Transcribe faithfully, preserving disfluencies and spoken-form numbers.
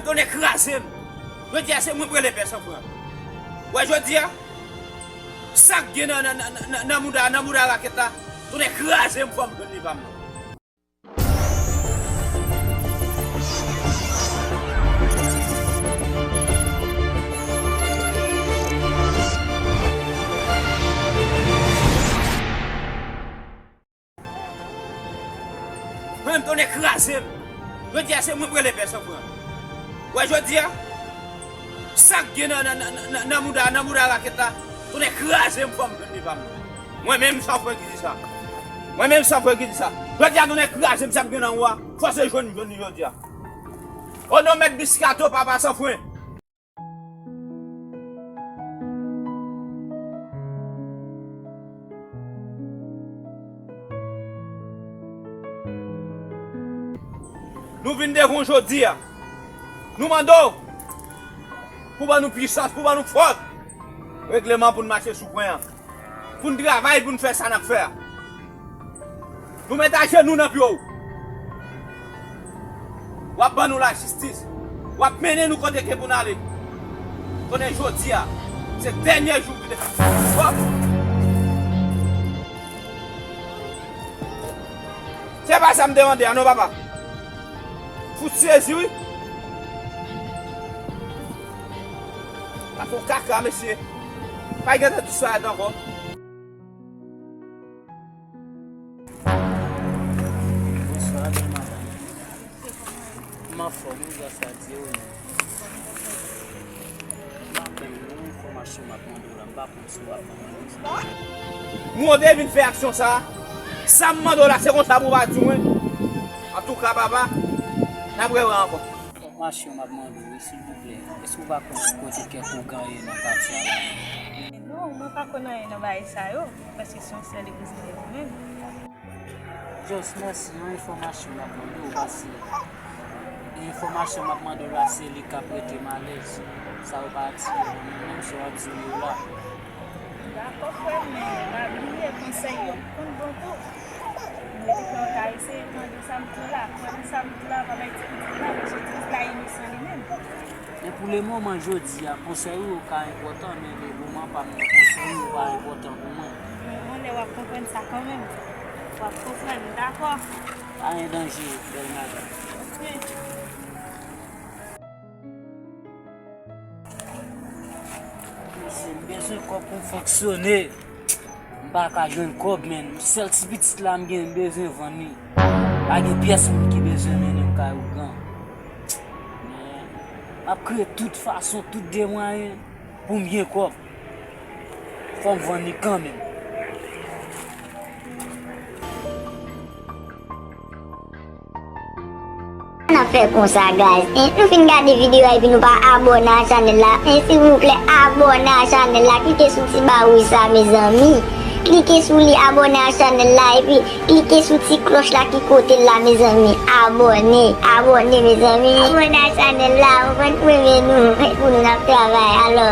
Tonnè kraze m. Jodi a se mwen k rele pè Sanfran. Wè jodi a, sa k gen nan, nan, nan, nan, nan mouda, nan mouda rakèt la, tonnè kraze m, fò m jwenn li pa m nan. Mwen menm tonnè kraze m. Jodi a se mwen k rele pè Sanfran. Wè jodi a, sa k gen nan, nan, nan, nan, nan mouda, nan mouda rakèt la, tonnè kraze m, fò m jwenn li pa m. Mwen menm Sanfran ki di sa. Mwen menm Sanfran ki di sa. Jodi a tonnè kraze m, sa k gen nan ou a, fò se jwenn m jwenn li jodi a. O non mèt Biskato, papa Sanfran. Nou vin devan w jodi a. Nou mande w pou ban nou pisans, pou ban nou fòs. Regleman pou n mache sou pwen an. Pou n travay, pou n fè sa n ap fè a. Nou met ajenou nan pye w. W ap ban nou lajistis. W ap mennen nou kote ke pou n ale. Konnen jodi a, se dènye jou ki te. Hop! Se pa sa m te mande a non, papa. Fout sezi, wi. Pafè w kaka, mesye. Pa gen tan tout sa la ankò. Bonswa, bèl madanm. M anfòm, wi, gras a Dye, wi. M pa konn yon enfòmasyon m ap mande w la, m pa konn si w ap ban mwen l. Mwen te vin fè aksyon sa a. Sa m mande w la, se konsa pou w pa di mwen. Antouka, papa, n ap rewè ankò. Enfòmasyon m ap mande w, wi, silvouplè. Èske w pa konn kote kèk ougan ye nan katye a la? Non, mwen pa konn anyen nan bagay sa yo, paske se yon sèl legliz mwen ye mwen menm. Just, mèsi, yon enfòmasyon m ap mande w, paske enfòmasyon m ap mande w la, se li k ap rete m alèz. Sa yo pa atire mwen menm, menm si w ap di m yo la. Dakò, frè m, men pa bliye konsèy yo konn bon tou. M rete kwè w ta eseye tande sa m di w la. Kwè nan sa m di w la, pa bay ti pitit la, paske ti pitit la inosan li menm. Men pou lemoman, jodi a, konsèy ou yo ka enpòtan, men lemoman pa m nan konsèy ou yo pa enpòtan pou mwen. Men yon lè w ap konprann sa kanmenm. W ap konprann, dakò? Pa gen danje, bèl madanm. Ok. Mesye, m bezwen kòb pou m fonksyone. M pa ka jwenn kòb, men sèl ti pitit la m gen, m bezwen vann li. Pa gen pyès moun ki bezwen mennen m kay ougan. Men m ap kreye tout fason, tout de mwayen pou m gen kòb. Fò m vann li kanmenm. N ap fè konsa, guys. En, nou fin gade videyo a epi nou pa abòne a chanèl la. En, silvouplè, abòne a chanèl la. Klike sou ti ba wouj sa, mezanmi. Klike sou li, abòne a chanèl la, epi klike sou ti klòch la ki kote l la, mezanmi. Abòne, abòne, mezanmi. Abòne a chanèl la, ou konprann, pou renmen nou, pou nou n ap travay. Alò.